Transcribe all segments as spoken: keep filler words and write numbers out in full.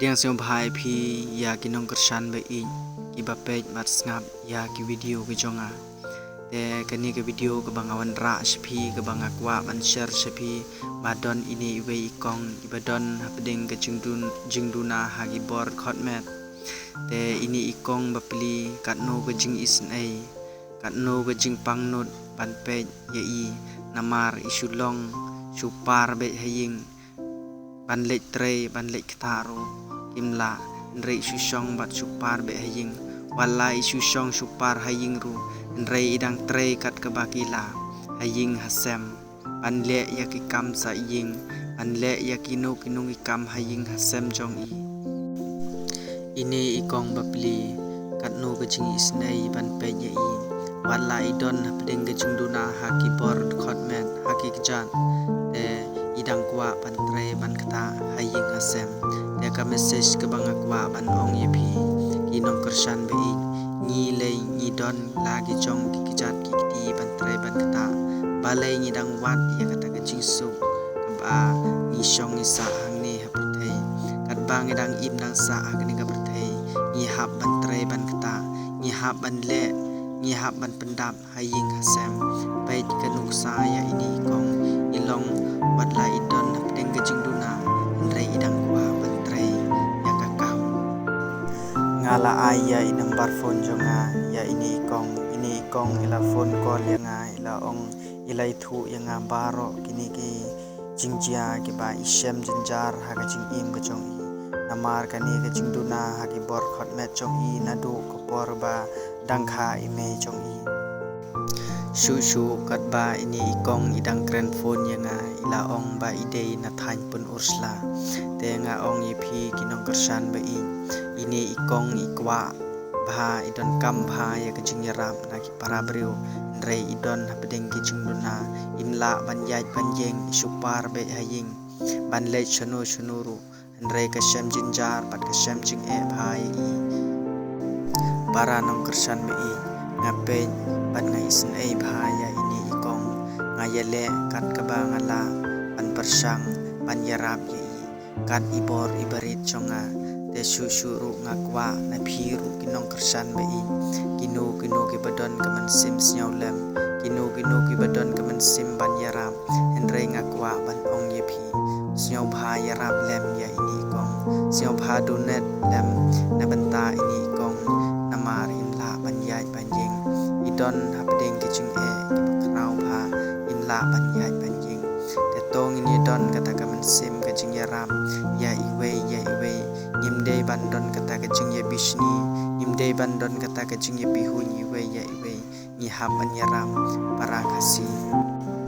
Ïa sngewbha ïa phi ïa ki nongkyrshan ba ïeit kiba peit bad sngap ïa ki video ki jong nga. Te kane ka video kaba nga wanrah sha phi kaba nga kwah ban share sha phi ba don ine iwei i kong iba don hapdeng ka jingduna ha ki bor khot met. Te ine i kong ba pli katno ka jingisynei, katno ka jingpangnud ban peit ïa i, namar i shu long shu par beit ha ïing, ban leit trei ban leit ktah ruh kim lah, hynrei i shu shong bad shu par beit ha ïing. Wat la i shu shong shu par ha ïing ruh, hynrei i dang trei kat kaba ki lah ha ïing ha sem, ban leh ïa ki kam sa ïing, ban leh ïa kino kino ki kam ha ïing ha sem jong i. Ine i kong ba pli katno ka jingisynei ban peit ïa i. Wat la i don hapdeng ka jingduna ha ki bor khot met ha ki kjat, te i dang kwah ban trei ban ktah ha ïing ha sem. Te ka message kaba nga kwah ban ong ïa phi ki nongkyrshan ba ïeit, ngi lei ngi don la ki jong ki kjat ki kti ban trei ban ktah, balei ngi dang wad ïa kata ka jingsuk kaba ngi shong ngi sah hangne ha pyrthei? Katba ngi dang im dang sah ha kane ka pyrthei, ngi hap ban trei ban ktah, ngi hap ban leh, ngi hap ban pyndap ha ïing ha sem. Peit ka nuksa ïa ine i kong, i long wat la i don hapdeng ka jingduna, hynrei i dang kwah ban trei ïa ka kam. Nga la ai ïa i number phone jong nga ïa ine i kong. Ine i kong i la phone call ïa nga, i la ong, i la ïathuh ïa nga baroh kine ki jingjia kiba i shem jynjar ha ka jingim ka jong i, namar kane ka jingduna ha ki bor khot met jong i naduh ka por ba dang kha i mei jong i. Shuh shuh katba ine i kong i dang kren phone ïa nga, i la ong ba i dei na thaiñ Pynursla. Te nga ong ïa phi ki nongkyrshan ba ïeit, ine i kong i kwah bha, i donkam bha ïa ka jingïarap na ki para briew, hynrei i don hapdeng ki jingduna, im lah ban ïaid ban ïeng, i shu par beit ha ïing, ban leit shano shano ruh, hynrei ka shem jynjar bad ka shem jingeh bha ïa i. Para nongkyrshan ba ïeit, nga peit bad nga isynei bha ïa ine i kong. Nga ïaleh kat kaba nga lah ban pyrshang ban ïarap ïa i kat i bor i barit jong nga. Te shuh shuh ruh nga kwah na phi ruh ki nongkyrshan ba ïeit, kino kino kiba don ka mynsiem sngewlem, kino kino kiba don ka mynsiem ban ïarap, hynrei nga kwah ban ong ïa phi, sngewbha ïarap lem ïa ine i kong, sngewbha donate lem na bynta ine i kong, namar im lah ban ïaid ban ïeng. I don hapdeng ki jingeh kiba khraw bha, im lah ban ïaid ban ïeng. Te to ngin ïa don kata ka mynsiem ka jingïarap ïa iwei ïa iwei. Ngim dei ban don kata ka jingïabishni, ngim dei ban don kata ka jingïabihun iwei ïa iwei. Ngi hap ban ïarap para Khasi.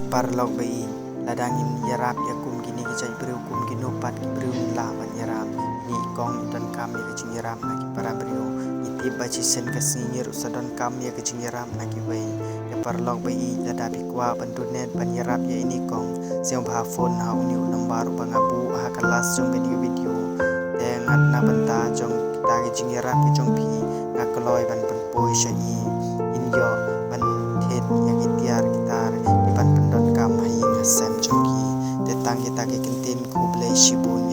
Paralok ba ïeit, lada ngim ïarap ïa kum kine ki jait briew, kum kino pat ki briew ngin lah ban ïarap? Ine i kong i donkam ïa ka jingïarap na ki para briew. Ngi tip ba shisien ka sngi ngi ruh sa donkam ïa ka jingïarap na kiwei. Te paralok ba ïeit, lada phi kwah ban donate ban ïarap ïa ine i kong, sngewbha phone ha une u number ba nga buh ha ka last jong kane ka video. Te nga, na bynta jong kita ki jingïarap ki jong phi, nga kloi ban pynpoi sha i, in ïoh ban thied ïa ki tiar ki tar kiban pyndonkam ha ïing ha sem jong ki. Te tang kita ki kyntien, khublei shibun.